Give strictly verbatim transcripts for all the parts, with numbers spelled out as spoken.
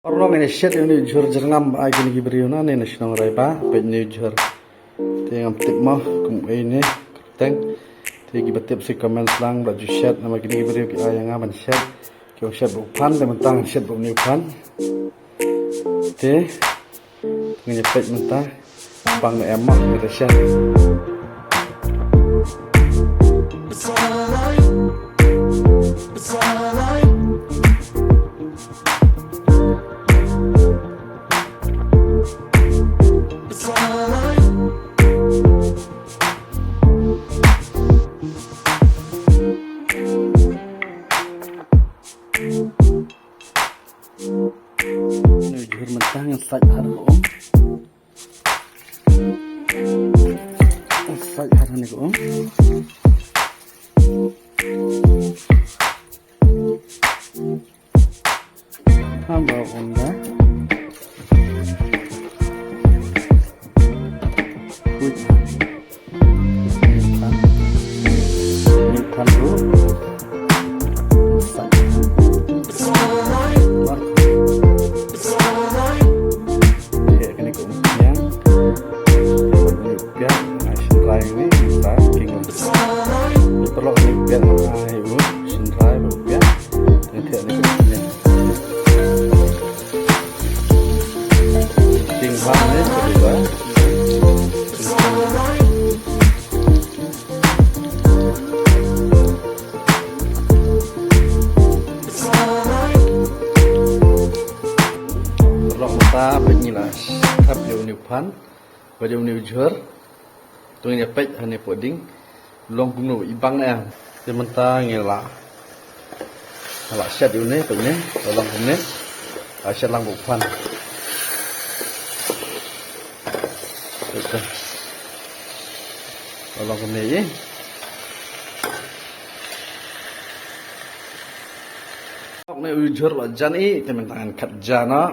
Paralok, ngin ïa shet ïa une u jhur jyrngam ba ai kine ki briew na ne na shnong Raiba, peit une u jhur. Te ngam tip mo kum ei ne kyrteng. Te kiba tip sa comment lang ba ju shet, namar kine ki briew ki ai ïa nga ban shet. Ki ong shet bad u phan, te mynta ngan shet bad une u phan. Te ngin ïa peit mynta bang ne em mo, ngin ïa shet. Une u jhur mynta ngan sait bha ha ka um. Sait bha ha ka um. Haba u ong da. Wait. Ni phan. Ni phan tu. Sa. Mar. Ye, kane ka um khñiang. Ni pia, ai shynrai ni, sa, king. Ni paralok ni pia, ai u, shynrai, pia. Ni pia, ni pia. King bha ne, sa, Paralok, mynta peit ngi la thap ïa une u phan bad ïa une u jhur. To ngin ïa peit hangne hapoh ding long kumno, i bang ne em. Te mynta ngi la, la shet ïa une, peit ne, la long kumne. La shet lang bad u phan. Peit te. La long kumne i. Une u jhur la jan i, te mynta ngan khat ja noh.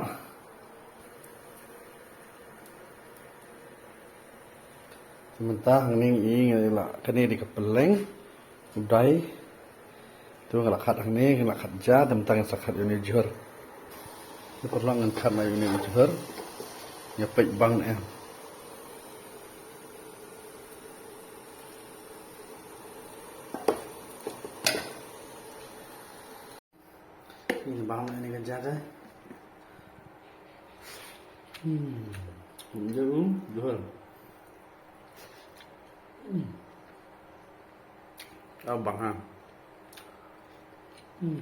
Te mynta hangne i, ngi la, kane dei ka pylleng, u dai. Te nga la khat hangne, nga la khat ja, te mynta ngan sa khat ïa une u jhur. Te paralok, ngan khat na ïa une u jhur. Ïa peit bang ne em. Ini bang ini kerja deh. Hmm. Jauh, jauh. Hmm. Oh, bang ha. Hmm.